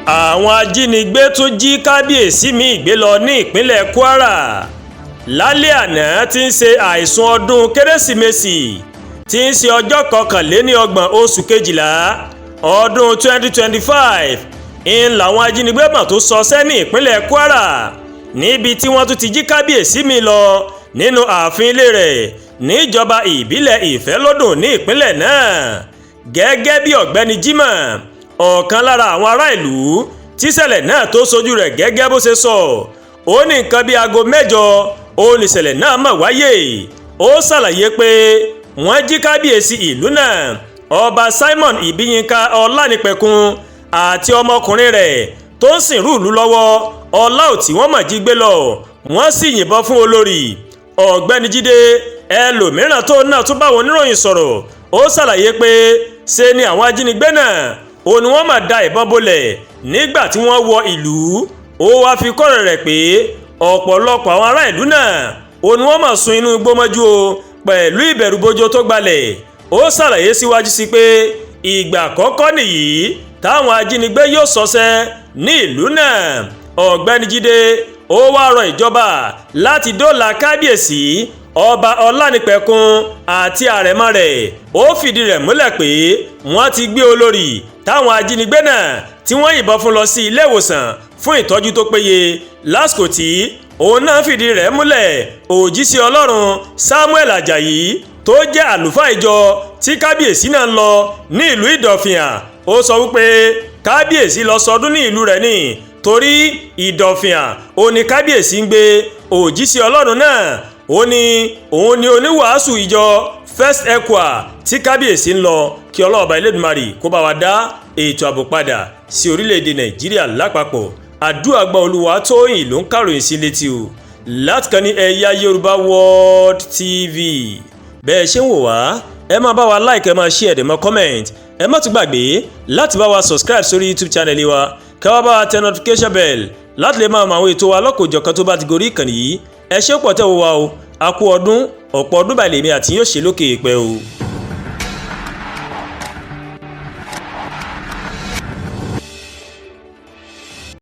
Àwọn ajínigbé tún jí kábíyèsí míì gbé lọ ní ìpínlẹ̀ Kwara lálẹ́ àná tí ń ṣe àìsùn ọdún Kérésìmesì, tí ń ṣe ọjọ́ 31 oṣù kejìlá ọdún 2025, ń làwọn ajínigbé mọ̀ tó ṣọṣẹ́ ní ìpínlẹ̀ Kwara, níbi tí wọ́n tún ti jí kábíyèsí míì lọ nínú ààfin ilé rẹ̀ níjọba ìbílẹ̀ Ìfẹ́lódùn ní ìpínlẹ̀ náà. Gẹ́gẹ́ bí Ọ̀gbẹ́ni Jimoh, ọ̀kan lára àwọn ará ìlú tíṣẹ̀lẹ̀ náà tó sojú rẹ̀, gẹ́gẹ́ bó ṣe sọ, ó ní nǹkan bíi aago 8 ó níṣẹ̀lẹ̀ náà mọ̀ wáyé. Ó ṣàlàyé pé wọ́n jí kábíyèsí ìlú náà, Ọba Simon Ìbíyinka Ọlánìpẹ̀kun, àti ọmọkùnrin rẹ̀ tó ń sìnrú ìlú lọ́wọ́, Ọláòtí, wọ́n mọ̀ jí gbé lọ, wọ́n sì yìnbọn fún olórí. Ọ̀gbẹ́ni Jíde, ẹlòmíràn tó náà tún báwọn oníròyìn sọ̀rọ̀, ó ṣàlàyé pé ṣe ni àwọn ajínigbé náà ó ní wọ́n máa da ìbọn bolẹ̀ nígbà tí wọ́n wọ ìlú. Ó wáá fi kọ́rọ̀ rẹ̀ pé ọ̀pọ̀lọpọ̀ àwọn ará ìlú náà ó ní wọ́n máa sun inú igbó mọ́jú o, pẹ̀lú ìbẹ̀rùbojo tó gbalẹ̀. Ó ṣàlàyé síwájú sí pé ìgbà àkọ́kọ́ nìyí táwọn ajínigbé yóò ṣọṣẹ́ ní ìlú náà. Ọ̀gbẹ́ni Jíde ó wáá rọ ìjọba láti dóòlà kábíyèsí Ọba Ọlánìpẹ̀kun àti àrẹ̀mọ rẹ̀. Ó fìdí rẹ̀ múlẹ̀ pé wọ́n ti gbé olórí táwọn ajínigbé náà tí wọ́n yìnbọn fún lọ sí ilé ìwòsàn fún ìtọ́jú tó péye. Lásìkò tí òun náà fìdí rẹ̀ múlẹ̀, òjíṣẹ́ Ọlọ́run Samuel Ajayi, tó jẹ́ àlùfáà ìjọ tí kábíyèsí náà ń lọ ní ìlú Ìdọ̀fìàn, ó sọ wípé kábíyèsí lọ sọdún ní ìlú rẹ̀ ní torí Ìdọ̀fìàn ó ní kábíyèsí ń gbé. Òjíṣẹ́ Ọlọ́run náà ó ní òun ni oníwàásù ìjọ First Equa tí kábíyèsí ń lọ. Kí Ọlọ́ọ̀bá Elédùmarè kó bá wa dá ètò ààbò padà sí orílẹ̀-èdè Nàìjíríà lápapọ̀. Àdúrà gba. Olúwa Tóyìn ló ń kàròyìn sí létí o láti kan ní Ẹ̀yà Yorùbá World TV. Bẹ́ẹ̀ ṣe ń wò wá, ẹ máa bá wa like, ẹ máa share, ẹ máa comment. Ẹ má tún gbàgbé láti bá wa subscribe sórí YouTube channel wa, kẹ́ wá bá wa tẹ notification bell láti lè máa mọ àwọn ètò wa lọ́kọ̀ọ́jọ̀kan tó bá ti gorí ìkànnì yìí. Ẹ ṣé pọ̀ tẹ́ wo wa o. A kú ọdún, ọ̀pọ̀ ọdún báyìí lèmi àti yóò ṣe lókè èèpẹ̀ o.